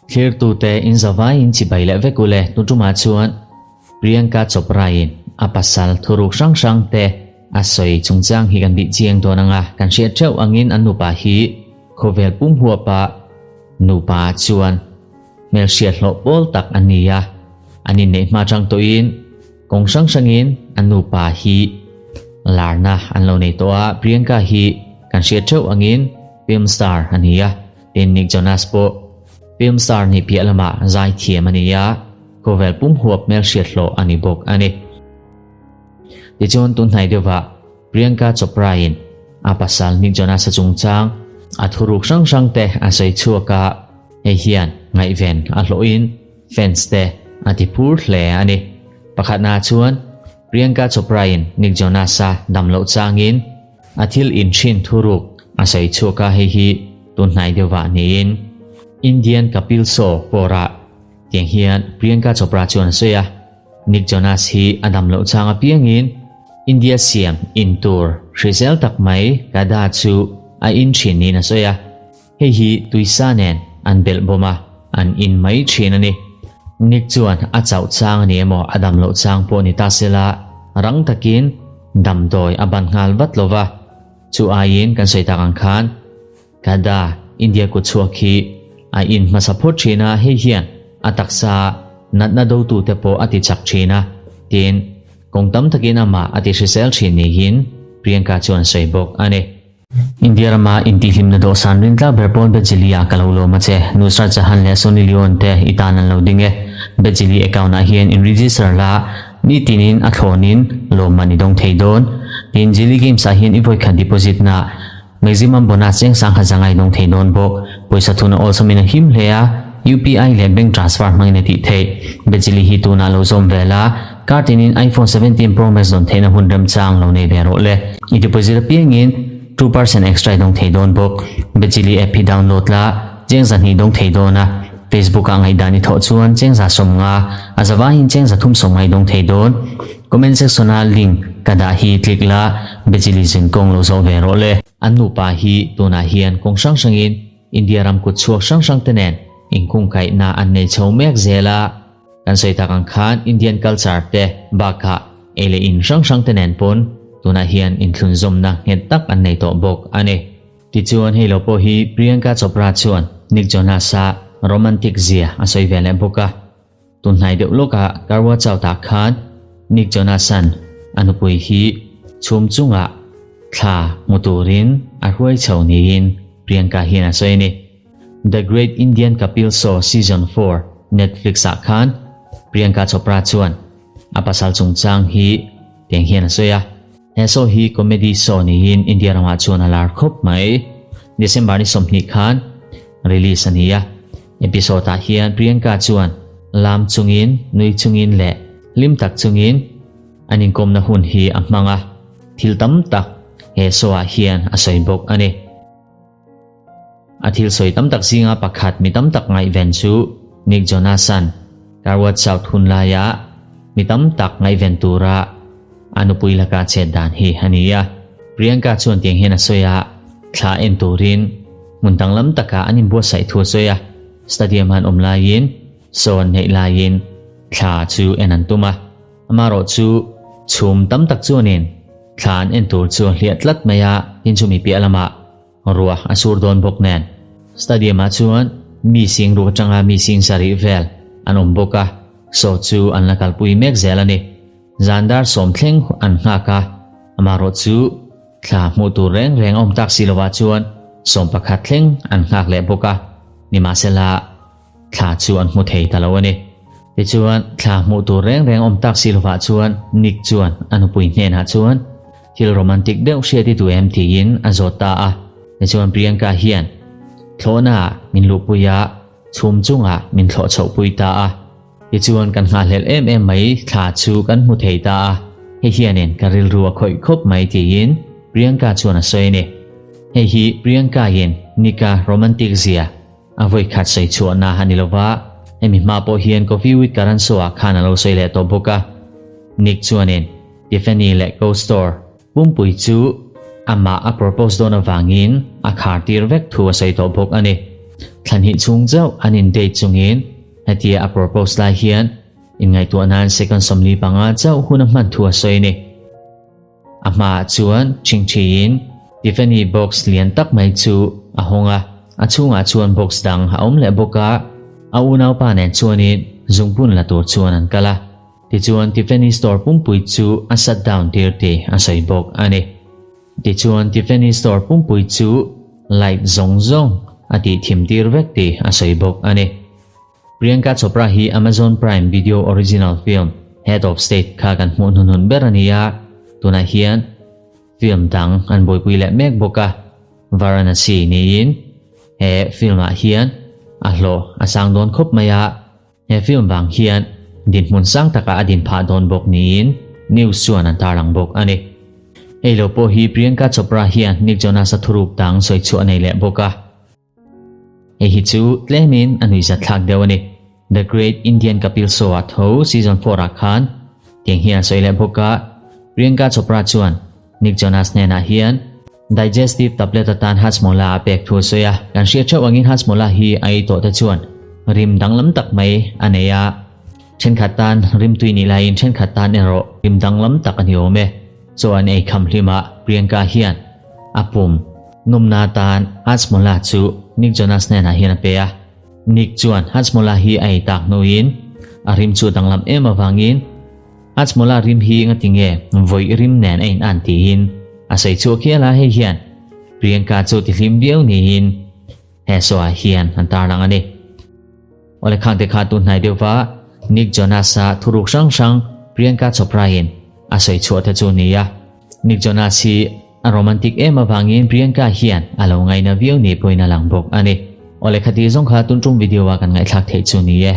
Thlirtute in zavaiin chibai leh vek ule tun tumah chuan Priyanka Chopra in a pasal thuruk hrang hrang te a sawi chungchang hi kan bih chiang dawn anga kan hriat theuh angin an nupa hi khawvel pum huapa nupa chuan hmelhriat hlawh pawl tak an ni a, an inneih hma chang tawhin kawng hrang hrangin an nupa hi larna an lo nei tawh a, Priyanka hi kan hriat theuh angin film star a ni a, tin Nick Jonas pawh film star nih piah lamah zai thiam a ni a, khawvel pum huap hmelhriat hlawh a ni bawk a ni. Tichuan tunhnai deuhah Priyanka Chopra in a pasal Nick Jonas a chungchang a thuruk hrang hrang te a sawi chhuak a, hei hian ngaihven a hlawhin fans te a ti phur hle a ni. Pakhatna chuan Priyanka Chopra in Nick Jonas a dam loh changin a thil inthin thuruk a sawi chhuak a, hei hi tunhnai deuhah niin Indian Kapil Show pawrah tiang hian Priyanka Chopra chuan a sawi a. Nick Jonas hi a dam loh chang apiangin India siam in tur hrisel tak mai Kada chu a in thin niin a sawi a, hei hi tuisa nen an belh bawm a, an in mai thin a ni. Nick chuan a chauh chang a ni emaw a dam loh chang pawh ni ta sela rang takin damdawi a ban nghal vat lo va, chu aiin kan sawi tak ang khan Kada India kut chhuak hi a in hmasa phawt thin a, hei hian a taksa natna dotute pawh a ti chak thin a, tin, kawng tam takin amah a ti hrisel thin niin Priyanka chuan a sawi bawk a ni. India rama intihhlimna dawhsan rintlak ber pawn Bejili ah ka lo lawm a che. Nusrat Jahan leh Sunny Leone te i tan an lo ding e. Bejili account ah hian in register la, nitinin a thlawnin lawmman i dawng thei dawn. Tin, Jili Games ah hian i vawikhat deposit na Maximum bonus cheng sangha zangai dawng thei dawn bawk. Pawisa thuna awlsamin a him hle a, UPI leh bank transfer hmangin a tih theih. Bejili hi tunah lo zawm ve la, kar tinin iPhone 17 Pro Max dawn theihna hun remchang lo nei ve rawh le. I deposit apiangin 2% extra i dawng thei dawn bawk. Bejili app hi download la, cheng 200 dawng thei dawn a, Facebook ah ngaihdan i thawh chuan cheng 150, a zavaiin cheng 350 i dawng thei dawn. Comment section a link ka dah hi click la, Bejili zin kawng lo zawh ve rawh le. An nupa hi tunah hian kawng hrang hrangin India ram kut chhuak hrang hrang te nen inkungkaihna an nei chho mek zel a, kan sawi tak ang khan Indian culture te bakah ei leh in hrang hrang te nen pawn tunah hian inthlunzawmna nghet tak an nei tawh bawk a ni. Tichuan hei lo pawh hi Priyanka Chopra chuan Nick Jonas-a romantic zia a sawi ve leh bawk a. Tunhnai deuh lawkah Karwa Chauth-ah khan Nick Jonas-a'n a nupui hi chhum chungah thla hmu turin a hruai chho niin Priyanka hian a sawi a ni. The Great Indian Kapil Show Season 4 Netflix-ah khan Priyanka Chopra chuan a pasal chungchang hi tiang hian a sawi a. He show hi comedy show niin India ramah chuan a lar khawp mai. December ni 20 khan release a ni a. Episode ah hian Priyanka chuan lam chungin, nui chungin leh hlim tak chungin an inkawmna hun hi a hmang a, thil tam tak he show ah hian a sawi bawk a ni. A thil sawi tam tak zinga pakhat mi tam tak ngaihven chu Nick Jonas-a'n Karwat South hun laia mi tam tak ngaihven tura a nupui laka chet dan hi a ni a. Priyanka chuan tiang hian a sawi a, thla en turin hmun danglam takah an inbuatsaih thu a sawi a, stadium an awm laiin show an neih laiin thla chu en an tum a, amaherawh chu chhum tam tak chuanin thla an en tur chu a hliah tlat mai a, tin chumi piah lamah Ruah a sur dawn bawk nen stadium ah chuan mi sing ruk atanga mi sing sarih vel an awm bawk a, show chu an la kalpui mek zel a ni. Zan dar sawm thleng an nghak a, amaherawh chu thla hmuh tur reng reng a awm tak si lovah chuan 11 thleng an nghak leh bawk a, nimahsela thla chu an hmu thei ta lo a ni. Tichuan, thla hmuh tur reng reng awm tak si lovah chuan Nick chuan a nupui hnenah chuan thil romantic deuh hriat i duh em tiin a zawt ta a. Tichuan Priyanka hian thlawhnaah min luhpui a, chhum chungah min thlawh chhohpui ta a. Tichuan kan nghahhlelh em em mai thla chu kan hmu thei ta a, hei hianin ka rilru a khawih khawp mai tiin Priyanka chuan a sawi a ni. Hei hi Priyanka-in Nick-a romantic zia A vawi khat sawi chhuahna a ni lova, hemi hma pawh hian Coffee with Karan show ah khan a lo sawi leh tawh bawk a. Nick chuanin Tiffany leh Co Store pumpui chu Amah a propose dawn avangin a khar tir vek thu a sawi tawh bawk a ni. Thlan hnih chhung chauh an in date chungin hetia a propose lai hian inngaihtuah nan second 45 chauh hun a hman thu a sawi a ni. A hmaah chuan chingchiin Tiffany box lian tak mai chu a hawng a, a chhungah chuan box dang a awm leh bawk a, a unaupa nen chuanin zungpun la tur chuan an kal a. Tichuan Tiffany store pumpui chu a shut down tir tih a sawi bawk a ni. Tichuan Tiffany store pumpui chu light zawng zawng a tih thim tir vek tih a sawi bawk a ni. Priyanka Chopra hi Amazon Prime Video original film Head of State kha kan hmuh hnuhnun ber a ni a, tunah hian film dang an buaipui leh mek bawk a, Varanasi niin he film ah hian a hlawh a sang dawn khawp mai a, he film vang hian dinhmun sang takah a din phah dawn bawk niin news chuan an tarlang bawk a ni. Hei lo pawh hi Priyanka Chopra hian Nick Jonas-a thuruk dang sawi chhuah a nei leh bawk a. Hei hi chu tlemin a nuihzat thlak deuh a ni. The Great Indian Kapil Show ah tho season 4 ah khan tiang hian a sawi leh bawk a, Priyanka Chopra chuan Nick Jonas hnenah hian digestive tablet atan Hajmola a pek thu a sawi a, kan hriat theuh angin Hajmola hi a ei tawh te chuan rim danglam tak mai a nei a, thenkhat tan rimtui nih laiin thenkhat tan erawh rim danglam tak a ni awm e. Chaw an ei kham hlimah Priyanka hian a pum nawmna atan Hajmola chu Nick Jonas hnenah hian a pe a. Nick chuan Hajmola hi a ei tak hnuin a rim chu a danglam em avangin Hajmola rim hi ngatinge vawi rim nen a in an tiin a sawi chhuak hial a, hei hian Priyanka chu tihlim viau niin he show ah hian an tarlang a ni. Awle khangte kha tun hnai deuhva Nick Jonas-a thuruk hrang hrang Priyanka Chopra-in a sawi chhuah te chu a ni a. Nick Jonas hi a romantic em avangin Priyanka hian a lo ngaina viau ni pawhin a lang bawk a ni. Awle khati zawng kha tun tum video-a kan ngaihthlak theih chu ni e.